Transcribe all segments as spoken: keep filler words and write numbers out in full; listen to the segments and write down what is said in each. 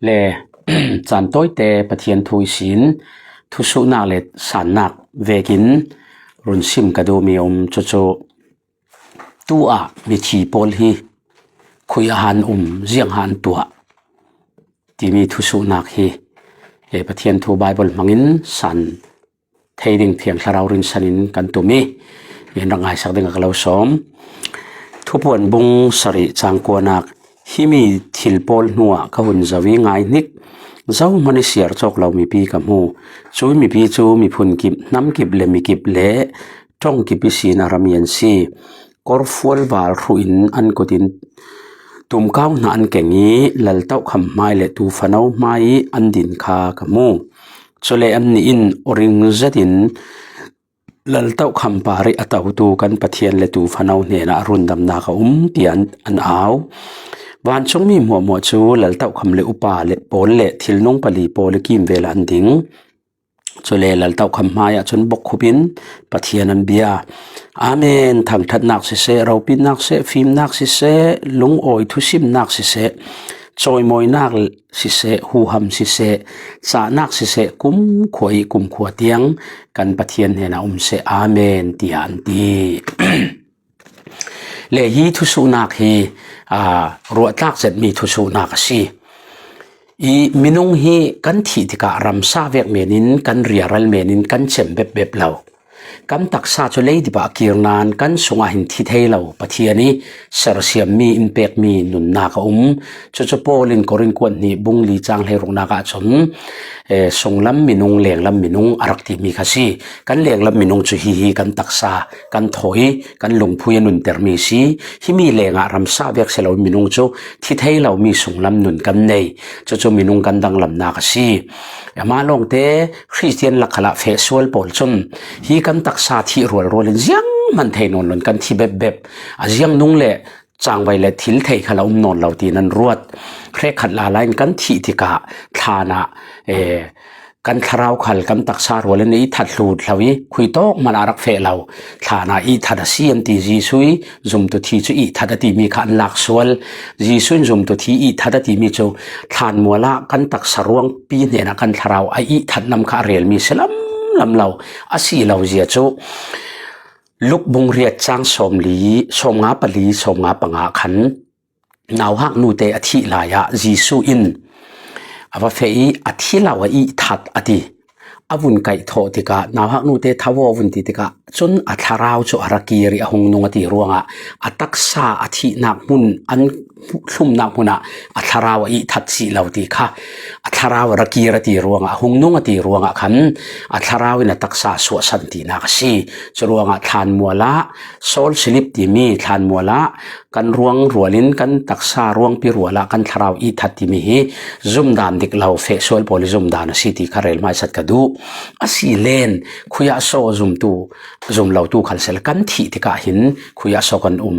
Le caan tawite Pathian thu ihsin thusuhnak le sannak vekin run sim ka duhmi a um. Cucu tu ah mithi pawl hi khui ah han um, ziang han tuah timi thusuhnak hi, eh, Pathian thu Baibal hmangin san thei ding Thiang Thlarau rinsan in kan tum i, in rak ngaisak ding a ka lo sawm. Thupuan bung sarih cang kuanak, himi thil pawl hnuah ka hun zoh i ngai hnik, zohman i siar cawk lo mipi ka hmu. Cu mipi cu miphun kip, hnam kip le mi kip le ṭong kip ihsin a rami an si. Kawrfual val hruh in an kut in tumkau hna an keng i, laltohkham hmai le tufano hmai i an din kha ka hmu. Cule annih in ring zetin laltohkham par i a totu kan Pathian le tufano hnenah rundamnak a um, tiah an, an au. Vancungmi hmuahhmuah cu laltohkham le upa le pawl le thilnung pali pawl i kimvel ah an ding. Cule laltohkham hmai ah cun bokkhup in Pathian an bia. Amen. Thangṭhatnak siseh, ropitnak siseh, fimnak siseh, lungawi thusimnak siseh, cawimawinak siseh, huham siseh, cahnak siseh, kumkhua i kumkhua tiang kan Pathian hnenah um seh. Amen, tiah an ti. Le hi thusuhnak hi, aa, ruahtlak zetmi thusuhnak a si. I minung hi kan thih tikah ramsa vek men in kan riaral men in kan cem bepbep lo. Kan taksa cu leidip ah a kir nain kan sungah hin thi thei lo Pathian i sersiammi in pekmi nunnak a um. Cucu Paul in Korin kuat hnih bung li cang hleiruknak ah cun, eh, sunglam minung, lenglam minung a rak timi kha si. Kan lenglam minung cu hihi kan taksa kan thawi, kan lungphui a nuntermi si. Himi lengah ramsa vek si lo minung cu thi thei lomi sunglam nun kan nei. Cucu minung kan danglamnak a si. Amah lawngte Khristian lak khalah feh sual pawl cun hi kan taksa thih rualrual in zianghman thei nawn lo in kan thi bepbep. A ziang nung le cangvai le thil thei khal a um nawn lo tiin an ruat. Hrekkhat lala in kan thih tikah thlan ah, eh, kan thlarau khal kan taksa rual in i that hlut hlo i khui tawk hmanh ah rak feh lo. Thlan ah i that a si an ti. Jesuh i zumtu thi cu i that a timi kha an lak sual. Jesuh in zumtu thi i that a timi cu thlanmual ah kan taksa ruangpi hnenah kan thlarau a i that nam kha a relmi si lamlam lo. A si lo zia cu Luk bung riat cang sawmli, sawmnga pali, sawmnga panga khan nauhak nute a thih lai ah Jesuh in a va feh i a thi lo a i that a ti. A vun kaih thawh tikah nauhak nute tho aw vun ti tikah cun a thlarau cu a ra kir i a hung nung a ti ruangah a taksa a thihnak hmun an thlumnak hmun ah a thlarau a i that si lo ti kha a thlarau a ra kir a ti ruangah a hung nung a ti ruangah khan a thlarau in a taksa suahsan tinak a si. Curuangah thlanmual ah Saul Silip timi thlanmual ah kan ruang rual in kan taksa ruangpi rual ah kan thlarau i that timi hi zumdan dik lo, feh sual pawl i zumdan a si ti kha rel hmaisat ka duh. A si len khui ah so zumtu, zum lotu khal siseh kan thih tikah hin khui ah so kan um.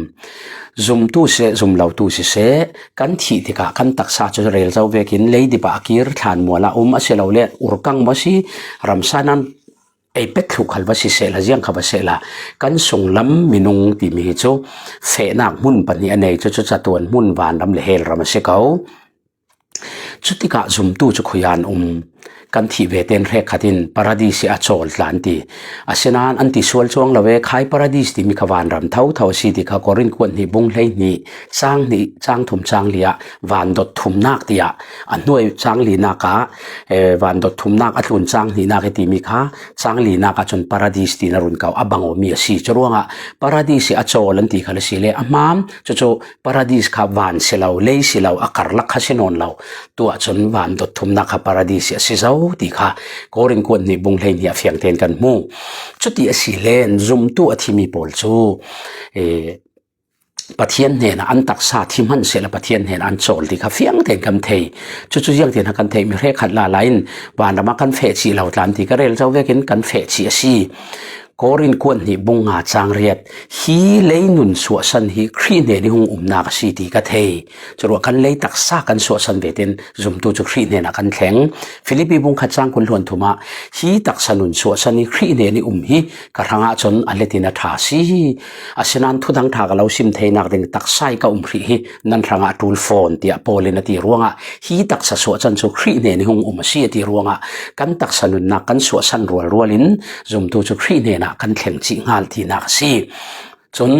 Zumtu siseh, zum lotu siseh, kan thih tikah kan taksa cu rel zo vekin leidip ah a kir thlanmual ah um a si lo le urkang maw si, ramsa nan ei pek thluh khal va sisehla, ziang kha va sehla, kan sunglam minung timi hi cu fehnak hmun pahnih a nei, cucu catuan hmun vanram le hell ram a si ko. Cutikah zumtu cu khui ah an um. Kan thih ve tein hrekkhat in Paradis i a cawl tlan ti. Asinain an ti sual cuang lo e, khai Paradis timi kha vanram thotho a si ti kha Korin kuat hnih bung hleihnih, cang hnih, cang thum, cang li ah van dot thumnak tiah a hnuai cang linak ah, eh, van dot thumnak a tlun cang hnihnak i timi kha cang linak ah cun Paradis tiin a run ko, a bang awmi a si. Curuangah Paradis i a cawl an ti khal a si le a hmaan, cucu Paradis kha van si lo, lei si lo, a karlak kha si nawn lo. Tuah cun van dot thumnak kha Paradis i a si zo ti kha Korin kuat hnih bung hleihnih a fiang tein kan hmu. Cuti a si len zumtu a thimi pawl cu, eh, Pathian hnenah an taksa thi hmanh sehla Pathian hnenah an cawl ti kha fiang tein kan thei. Cucu ziang tein kan theih mi hrekkhat lala in vanram ah kan feh chih lo tlan ti ka rel zo vekin kan feh chih a si. Korin kuat hnih bung nga chang riat, hi lei nun suahsan hi Khrih hnen i hung umnak a si ti ka thei. Curuah kan lei taksa kan suahsan vetin zumtu cu Khrih hnenah kan thleng. Filipi bung khat chang kul hluan thum ah, hi taksa nun suahsan i Khrih hnen i um hi ka hrangah cun a letin a ṭha a si. Asinain thudang ṭha ka lo sim theinak ding taksa i ka um hrih hi nan hrangah a ṭul fawn, tiah Paul in a ti ruangah, hi taksa suahsan cu Khrih hnen i hung um a si a ti ruangah, kan taksa nunnak kan suahsan rualrual in zumtu cu Khrih hnenah kan thleng cih hngal tinak a si. Cun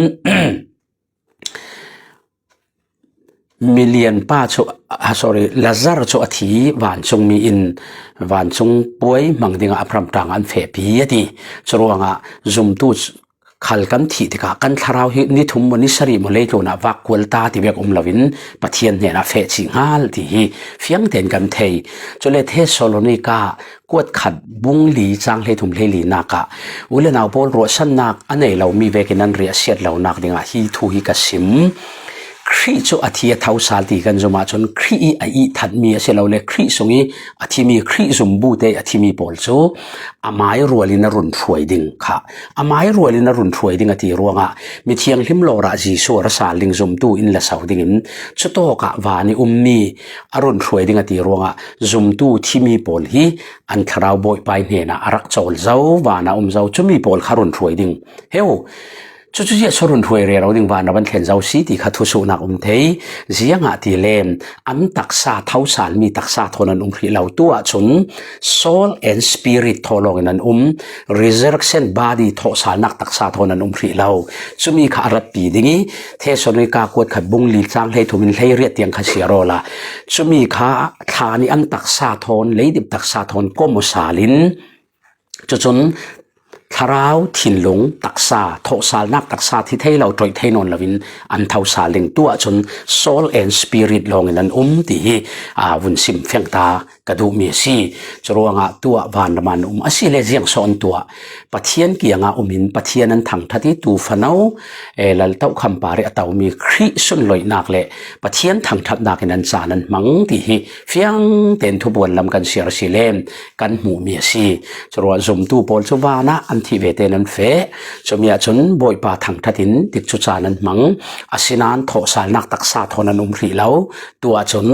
milian pa cu, ah, sorry, Lazar cu a thi, vancungmi in vancung puai hmang dingah Abraham ṭang ah an fehpi a ti. Curuangah zumtu khal kan thih tikah kan thlarau hi ni thum maw ni sarih maw leitlunah vak kual ta ti vek um loin Pathian hnenah feh cih hngal ti hi fiang tein kan thei. Cule Thessalonika kuat khat bung li chang hleithum hleilinak ah u le nau pawl ruahsannak a nei lomi vekin an riahsiat lonak dingah hi thu hi ka sim. Khrih cu a thi a tho sal ti kan zum ahcun Khrih i a ihthatmi a si lo le Khrih sung i a thimi Khrih zumbu te a thimi pawl cu amai rual in a run hruai ding kha, amai rual in a run hruai ding a ti ruangah mithianghlim lawrah Jesuh a ra sal ding zumtu in la so dingin cutawkah van i ummi a run hruai ding a ti ruangah zumtu thimi pawl hi an thlarau Bawipa i hnenah a rak cawl zo, van a um zo, cumi pawl kha run hruai ding. Heu, cucu ziah so run hruai rero ding, van a van thlen zo si ti kha thusuhnak um thei. Ziangah ti len an taksa tho salmi taksa thawn an um hrih lo. Tu ahcun soul and spirit thaw lawngin an um, resurrection body thawhsalnak taksa thawn an um hrih lo. Cumi kha a ratpi ding i, Thessalonika kuat khat bung li chang hleithum in hleiriat tiang kha siar awla, cumi kha thla nih an taksa thawn, leidip taksa thawn kom aw salin, cucun thlarau thinlung taksa, thawhsalnak taksa thi thei lo, ṭoih thei nawn loin an tho sal ding. Tu ahcun soul and spirit lawngin an um ti hi, aa, vun sim fiang ta ka duhmi a si. Curuangah tuah vanram ah an um a si le ziang so an tuah? Pathian kiangah um in Pathian an thangṭhat i tu fano, eh, laltohkham par i a tomi Khrih sunloihnak le Pathian thangṭhatnak in an caan an hmang ti hi fiang tein thupuan lam kan siar a si le kan hmuhmi a si. Curuah zumtu pawl cu van ah an thih ve tein an feh. Cumi ahcun Bawipa thangṭhat in tikcu caan an hmang. Asinain thawhsalnak taksa thawn an um hrih lo. Tu ahcun,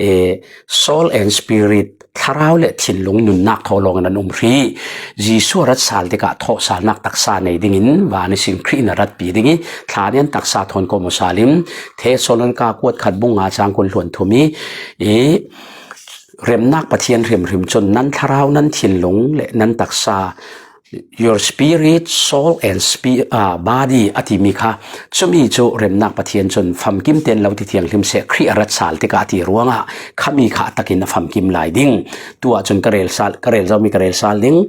eh, soul and spirit, thlarau le thinlung nunnak thaw lawngin an um hrih. Jesuh a rat sal tikah thawhsalnak taksa nei dingin van ihsin Khrih in a ratpi ding i, thla nih an taksa thawn kom aw salin, Thessalonika kuat khat bung nga cang kul hluan thum i, i remnak Pathian hrimhrim cun nan thlarau, nan thinlung le nan taksa, your spirit, soul and spi-, ah, body a timi kha, cumi cu remnak Pathian cun famkim tein lo ti thianghlim seh, Khrih a rat sal tikah a ti ruangah khami kha a takin a famkim lai ding. Tu ahcun ka rel sal, ka rel zomi ka rel sal ding.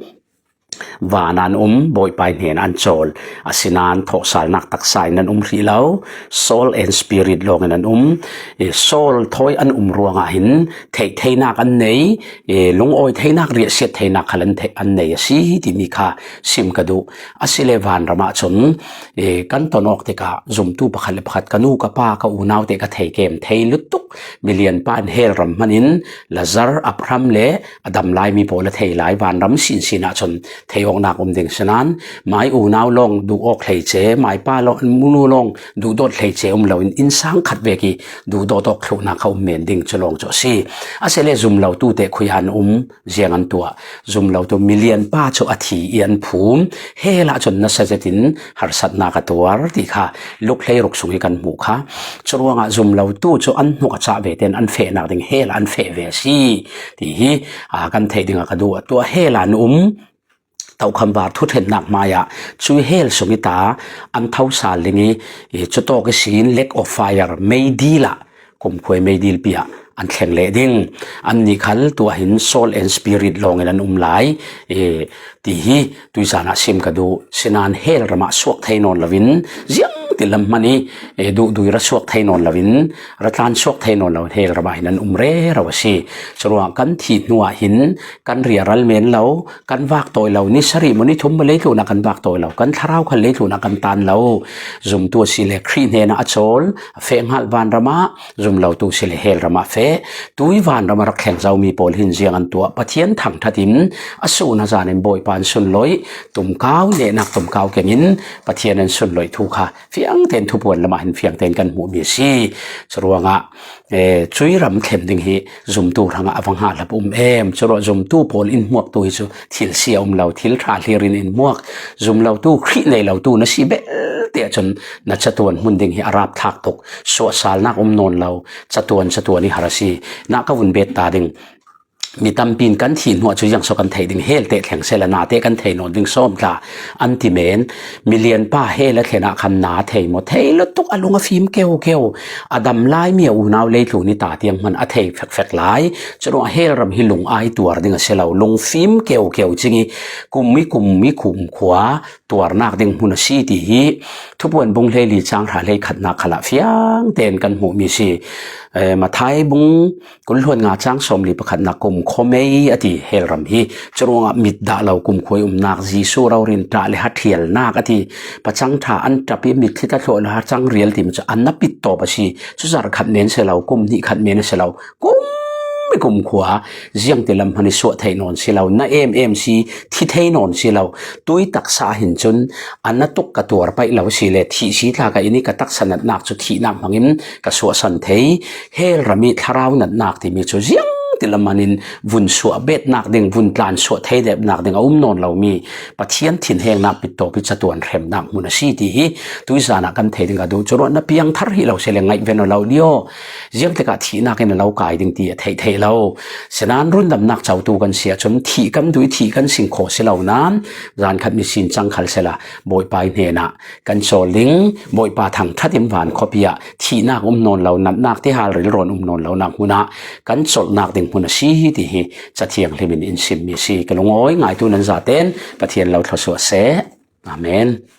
Van ah an um, Bawipa hnen an cawl. Asinain thawhsalnak taksa in an um hrih lo, soul and spirit lawngin an um. Eh, soul thawi an um ruangah hin theih theinak an nei, eh, lungawi theinak, riahsiat theinak khal an thei-, an nei a si timi kha sim ka duh. Asile vanram ah cun, eh, kan ton awk tikah zumtu pakhat le pakhat, ka nu, ka pa, ka unau te ka thei kem thei lutuk milian pa in hell ram hman in Lazar, Abraham le a dam laimi pawl a thei lai. Vanram sinsin ah cun thei awknak um ding si nain, mai unau lawng duh awk hleice, mai pa lawng, nu lawng duhdawt hleice um loin innsang khat vek i duhdawt awk thluhnak kha um men ding cu lawng cu a si. Asile zumlotu te khui ah an um, ziang an tuah? Zumlotu milian pa cu a thi i an phum. Hell ah cun nasa zetin harsatnak a tuar ti kha Luk hleiruk sung i kan hmuh kha. Curuangah zumlotu cu an hnuk a cah ve tein an fehnak ding hell ah an feh ve a si ti hi, aa, kan theih ding a ka duh. Tuah hell ah an um. Tokham var thuṭhennak hmaiah cu hell sung i ta an tho sal ding i, i cutawk ihsin lake of fire, meidil ah, kumkhua i meidil pi ah an thleng leh ding. Annih khal tuah hin soul and spirit lawngin an um lai, i, ti hi tuizan ah sim ka duh. Sinain hell ram ah suak thei nawn loin ziang ti lam hman i, e, duhdui ra suak thei nawn loin, ra tlan suak thei nawn loin hel ramah hin an um rero a si. Churuangah kan thih hnuah hin kan riahral men lo, kan vak tawi lo, ni sarih maw ni thum maw leitlunah kan vak tawi lo, kan thlarau khal leitlunah kan tan lo. Zumtu a si le Khrih hnenah a chawl, a feh nghal vanramah, zum lotu si le hel ramah feh, tui vanramah rak thleng zomi pawl hin ziang an tuah, Pathian thangṭhat in a sun a zanin Bawipa an sunlawih, tumkau nehnak tumkau kengin Pathian an sunlawih thu kha fiangten thupuan lamah hin fiangten kan hmuhmi a si. Churuangah, eh, cui ram thlen ding hi zumtu hrangah a va hngah hlap um em? Churuah zumtu pawl in hmuaktu hi cu thil sia um lo, thil ṭha hlir in in hmuak. Zum lotu, Khrih nei lotu na si belte ahcun na catuan hmun ding hi a rapthlak tuk. Suahsalnak um nawn lo, catuan catuan i har a si. Na ka vun bet ta ding. Mi tampi in kan thih hnuah cu ziangso kan theih ding, hel teh thleng sehla na teh kan thei nawn ding sawm tla an ti men. Milian pa hel a thlen ah khan na thei maw? Thei lutuk, a lung a fim keu keu. A dam lai mi a unau leitlun i ta tiang hman a thei fekfek lai. Curuah hel ram hi lung ai tuar ding a si lo, lung fim keu keu cing i kum i kum i kum khua tuarnak ding hmun a si ti hi Thupuan bung hleili cang hra hleikhatnak khalah fiang tein kan hmuhmi si. Eh, Matthai bung kul hluan nga cang sawmli pakhatnak kum khuamei a ti hel ram hi. Curuangah mit dah lo kumkhua i umnak, Jesuh rori in ṭah le ha ṭhialnak a ti. Pacang ṭha an ṭap i mitthli ta thlawh le ha cang rial timi cu a na pit tawp a si. Cu zarh khat men si lo, kum hnih khat men a si lo, kum i kumkhua ziangti lam hman i suah theih nawn si lo, na em em si, thi thei nawn si lo. Tui taksa ah hin cun a na tuk ka tuar paih lo si le, thih si tla ka in i ka taksa natnak cu thihnak hmangin ka suahsan thei. Hel ram i thlarau natnak timi cu ziangti lam hman in vun suah betnak ding, vun tlan suah thei depnak ding a um nawn lomi Pathian thinhengnak pittawp i catuan hremnak hmun a si ti hi tuizan ah kan thei ding ka duh. Curuah na piangthar hi lo si le ngaihven aw lo lio. Ziangtlekah thihnak in a lo kai ding ti a theih theih lo. Sinain rundamnak cotu kan si ahcun thih kan duh i thih kan sing khawh si lo nain, zan khat mi sin cang khal sehla Bawipa i hnenah kan cawl ding. Bawipa thangṭhat in van khuapi ah thihnak um nawn lo, natnak tihal rilrawn um nawn lonak hmun ah kan colhnak ding hmun a si ti hi Cathiang Hlim in in simmi a si. Ka lungawi ngaitu nan zaten Pathian lo thluasuah seh. Amen.